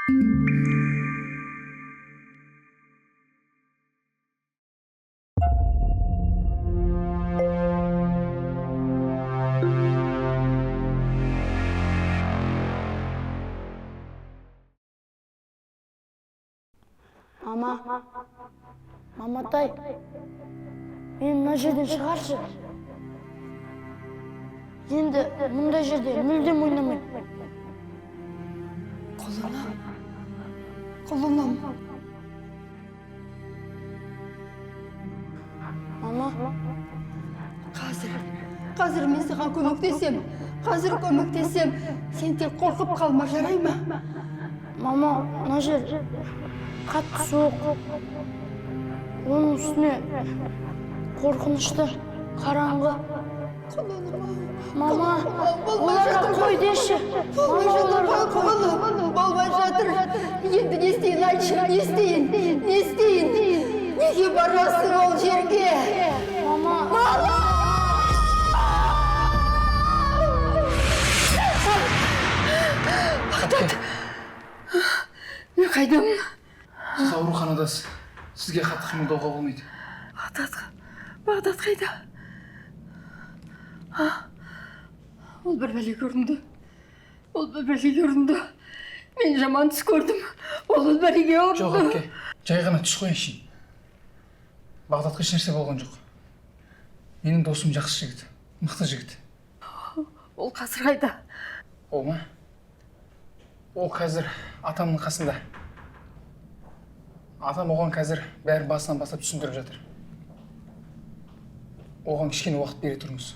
Мама, маматай, мені мына жерден шығаршы. Енді мұндай жерде мүлдем ойнамаймын. Құлыным, құлыным. Мама. Қазір мен саған көмектесем. Қазір көмектесем. Сен тек қорқып қалма, жарай ма? Мама, мына жер қатты суық. Оның үстіне қорқынышты, қараңғы. Мама, оларға қой деші. Болмай жатыр, құлыным, болмай жатыр. Енді не істейін, айтшы, не істейін, не істейін? Неге барасың ол жерге? Мама! Мама! Бағдат! Мен қайдамын? Сіз ауруханадасыз. Сізге қатты қимылдауға болмайды. Бағдат қайда? Ол бір бәлеге ұрынды. Ол бір бәлеге ұрынды. Мен жаман түс көрдім. Ол бір бәлеге ұрынды. Жоқ, әпке. Жай ғана түс қой әшейін. Бағдатқа ешнәрсе болған жоқ. Менің досым жақсы жігіт, мықты жігіт. Ол қазір қайда? Ол ма? Ол қазір атамның қасында. Атам оған қазір бәрін басынан бастап түсіндіріп жатыр. Оған кішкене уақыт бере тұрыңыз.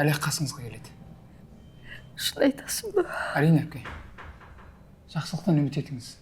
Әлі қасыңызға келеді. Шын айтасың ба? Әрине, әпке. Жақсылықтан үміт етіңіз.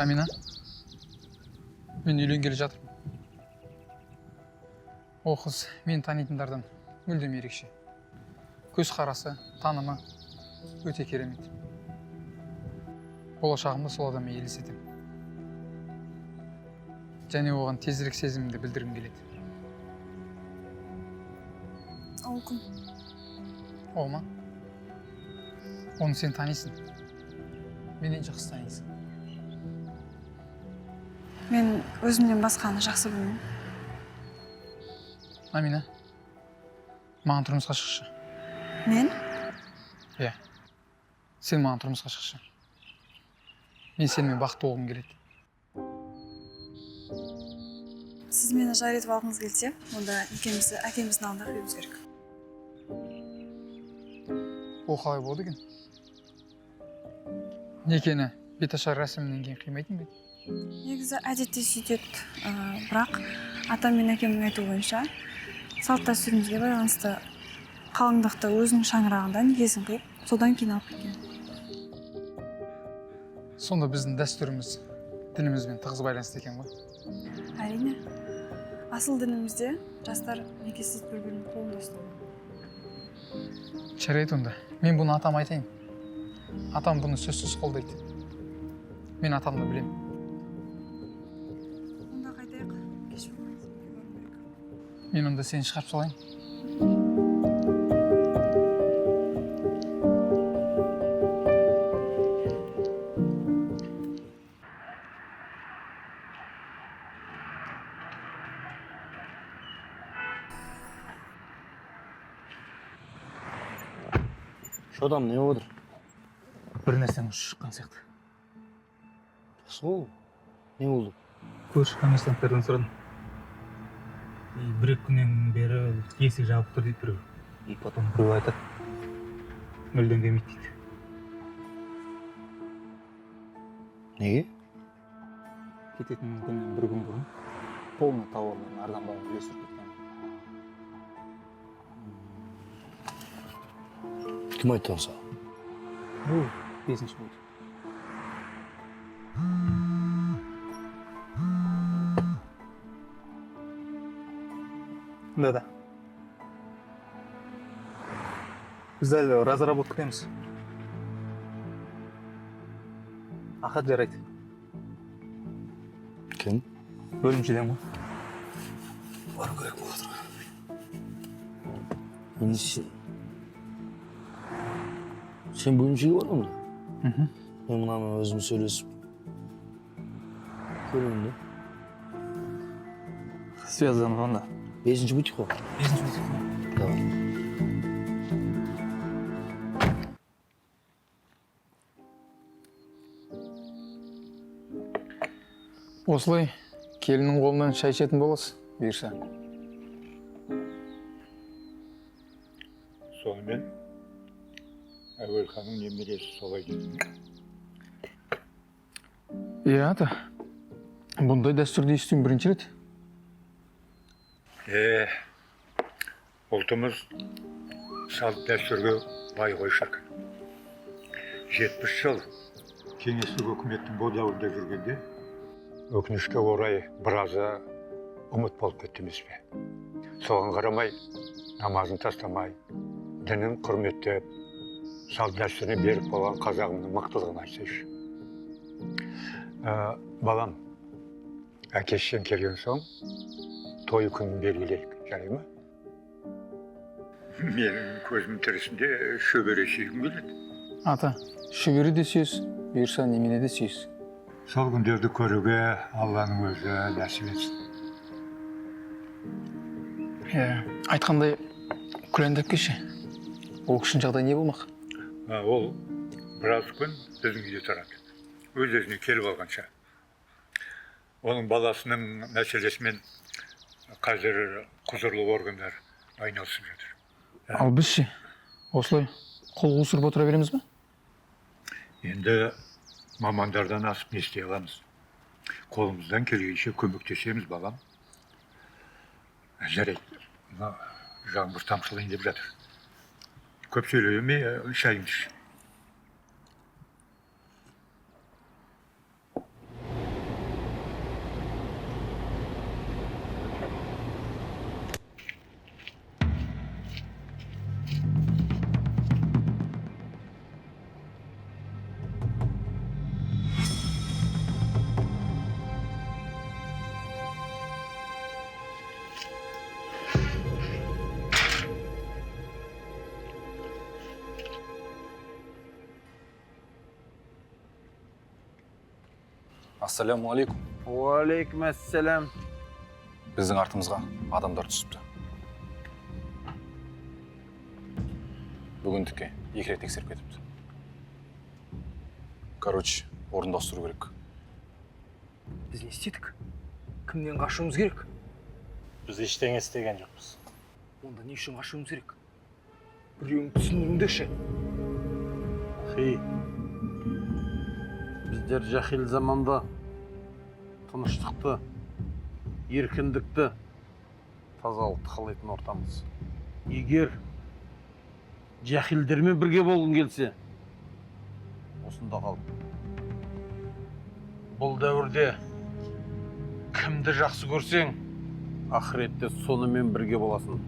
Амина, мен үйленгелі жатырмын. Ол қыз мен танитындардан мүлдем ерекше. Көзқарасы, танымы өте керемет. Болашағымды сол адаммен елестетемін. Және оған тезірек сезімімді білдіргім келеді. Ол кім? Ол ма? Оны сен танисың. Менен жақсы танисың. Мен өзімнен басқаны жақсы білмеймін. Амина, маған тұрмысқа шықшы. Мен? Иә. Сен маған тұрмысқа шықшы. Мен сенімен бақытты болғым келеді. Сіз мені жар етіп алғыңыз келсе, онда некемізді әкеміздің алдында қиюымыз керек. Ол қалай болды екен? Некені беташар рәсімінен кейін қимайтын ба еді? Негізі әдетте сөйтеді, бірақ атам мен әкемнің айтуы бойынша салт дәстүрімізге байланысты қалыңдықты өзінің шаңырағында некесін қиып, содан кейін алып кеткен. Сонда біздің дәстүріміз дінімізбен тығыз байланысты екен ғой? Әрине. Асыл дінімізде жастар некесіз бір-бірінің қолында ұстауы. Жарайды онда. Мен бұны атама айтайын. Атам бұны сөзсіз қолдайды. Мен атамды білемін. Онда қайтайық. Кеш болмайды. Мен онда сені шығарып салайын. Что там, не болып отыр? Бір нәрсенің ұшы шыққан сияқты. Жақсы ғой. Не болды? Көрші коммерсанттардан сұрадым. И бір екі күннен бері есік жабық тұр дейді біреу. И потом біреу айтады, мүлдем келмейді дейді. Неге? Кететін күннен бір күн бұрын полный тауарларын арзан бағаға үлестіріп кеткен. Кім айтты оны саған? Бұл бесінші болды. Да-да. Біз әлі разработкадамыз. Ахат, жарайды. Кім? Бөлімшеден ғой. Бару керек болып отыр. Енді сен бөлімшеге барған ба? Мхм. Мен мынамен өзім сөйлесіп көремін да. Связан онда. Бесінші бутик қой. Бесінші бутик. Давай. Осылай келіннің қолынан шай ішетін боласыз, бұйырса. Сонымен, Әуелханның немересі солай деді ме? Иә, ата. Бұндай дәстүрді естуім бірінші рет. Е, ұлтымыз салт дәстүрге бай ғой, шіркін. 70 жыл кеңестік өкіметтің бодауында жүргенде, өкінішке орай, біразы ұмыт болып кетті емес пе? Соған қарамай, намазын тастамай, дінін құрметтеп, салт дәстүріне берік болған қазағымның мықтылығын айтсайшы. Балам, әке шешең келген соң той күнін белгілейік, жарай ма? Менің көзім тірісінде шөбере сүйгім келеді. Ата, шөбере де сүйесіз, бұйырса, немене де сүйесіз. Сол күндерді көруге Алланың өзі нәсіп етсін. Иә, айтқандай, Күләнда әпке ше? Ол кісінің жағдайы не болмақ? А, ол біраз күн біздің үйде тұрады, өз өзіне келіп алғанша. Оның баласының мәселесімен қазір құзырлы органдар айналысып жатыр. Ал біз ше? Осылай қол қусырып отыра береміз бе? Енді мамандардан асып не істей аламыз? Қолымыздан келгенше көмектесеміз, балам. Жарайды, мына жаңбыр тамшылайын деп жатыр. Көп сөйлемей, шайыңды іш. Ассаляму алейкум. Уалейкум ассалам. Біздің артымызға адамдар түсіпті. Бүгіндікке екі рет тексеріп кетіпті. Короче, орынды ауыстыру керек. Біз не істедік? Кімнен қашуымыз керек? Біз ештеңе істеген жоқпыз. Онда не үшін қашуымыз керек? Біреуің түсіндіріңдерші. Хи. Біздер жахил заманда тыныштықты, еркіндікті, тазалықты қалайтын ортамыз. Егер жахилдермен бірге болғың келсе, осында қал. Бұл дәуірде кімді жақсы көрсең, ақыретте сонымен бірге боласың.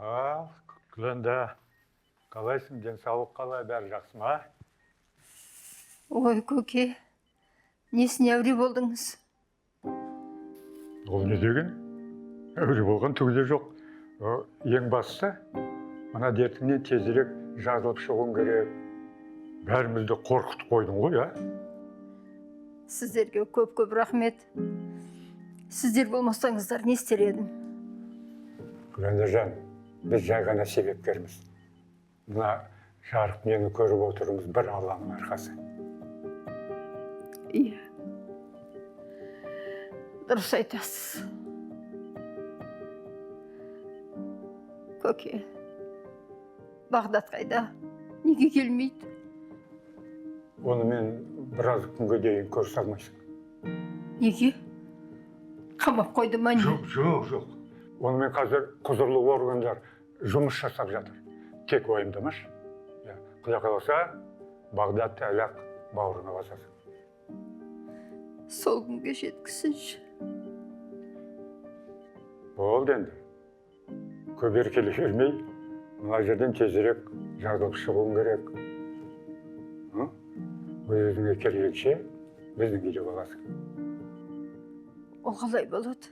Ал, Күләнда, қалайсың, денсаулық қалай, бәрі жақсы ма? Ой, көке, несіне әуре болдыңыз? Ол не деген? Әуре болған түгі де жоқ. Ең бастысы, мына дертіңнен тезірек жазылып шығуың керек. Бәрімізді қорқытып қойдың ғой, а? Сіздерге көп-көп рахмет. Сіздер болмасаңыздар не істер едім? Күләндажан, біз жай ғана себепкерміз. Мына жарық дүниені көріп отыруымыз бір Алланың арқасы. Иә. Дұрыс айтасыз. Көке, Бағдат қайда? Неге келмейді? Оны мен біраз күнге дейін көрісе алмайсың. Неге? Қамап қойды ма не? Жоқ, жоқ, жоқ. Онымен қазір құзырлы органдар жұмыс жасап жатыр. Тек уайымдамашы. Иә, Құдай қаласа, Бағдатты әлі-ақ бауырыңа басасың. Сол күнге жеткізсінші. Болды енді. Көп еркелей бермей, мына жерден тезірек жазылып шығуың керек. Өз-өзіңе келгенше біздің үйде боласың. Ол қалай болады?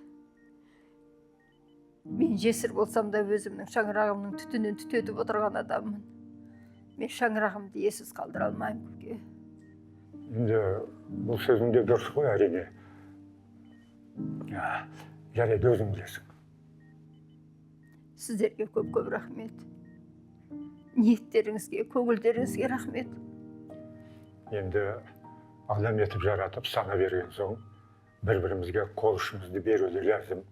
Мен жесір болсам да өзімнің шаңырағымның түтінін түтетіп отырған адаммын. Мен шаңырағымды иесіз қалдыра алмаймын, көке. Енді бұл сөзің де дұрыс қой, әрине. Жарайды, өзің білесің. Сіздерге көп-көп рахмет. Ниеттеріңізге, көңілдеріңізге рахмет. Енді адам етіп жаратып сана берген соң бір-бірімізге қол ұшымызды беру де ләзім.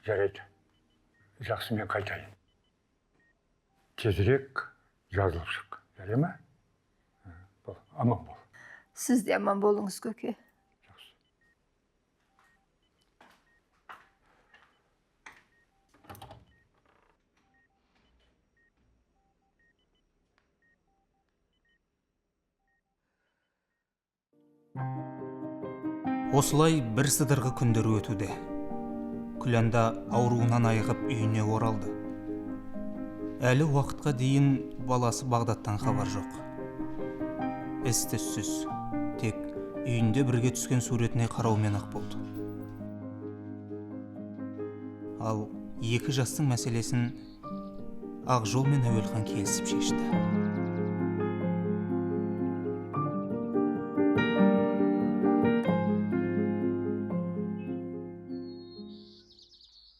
Жарайды, жақсы, мен қайтайын. Тезірек жазылып шық, жарай ма? Бол, аман бол. Сіз де аман болыңыз, көке. Жақсы. Осылай бір сыдырғы күндер өтуде. Күләнда ауруынан айығып үйіне оралды. Әлі уақытқа дейін баласы Бағдаттан хабар жоқ. Із-түзсіз, тек үйінде бірге түскен суретіне қараумен-ақ болды. Ал екі жастың мәселесін Ақжол мен Әуелхан келісіп шешті.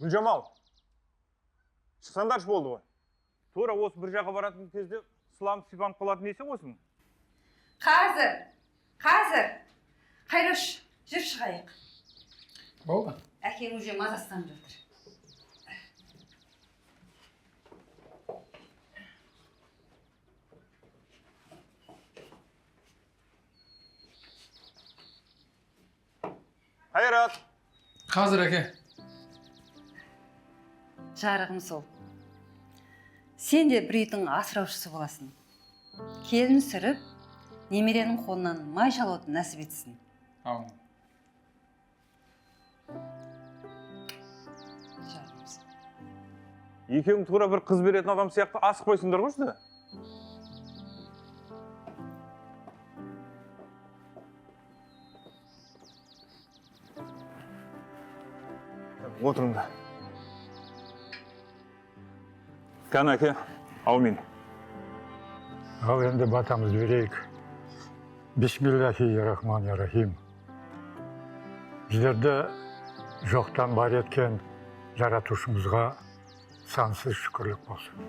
Гүлжамал, шықсаңдаршы болды ғой. Тура осы бір жаққа баратын кезде сыланып сипанып қалатын несі осының? Қазір, қазір. Қайрош, жүр шығайық. Болды. Әкең уже мазасызданып жатыр. Қайрат. Қазір, әке. Жарығым сол. Сен де бір үйдің асыраушысы боласың. Келін сүріп, немеренің қолынан май шалуды нәсіп етсін. Аумин. Жарығым сол. Екеуің тура бір қыз беретін адам сияқты асықпайсыңдар ғой сіздер. Отырыңдар. Кәне, әке, аумин. Ал енді батамызды берейік. Бисмиллахи-рахмани-рахим. Біздерді жоқтан бар еткен жаратушымызға сансыз шүкірлік болсын.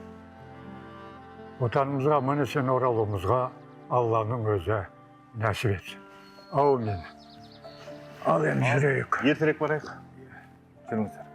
Отанымызға аман есен оралуымызға Алланың өзі нәсіп етсін. Аумин. Ал енді жүрейік. Ертерек барайық. Жүріңіздер.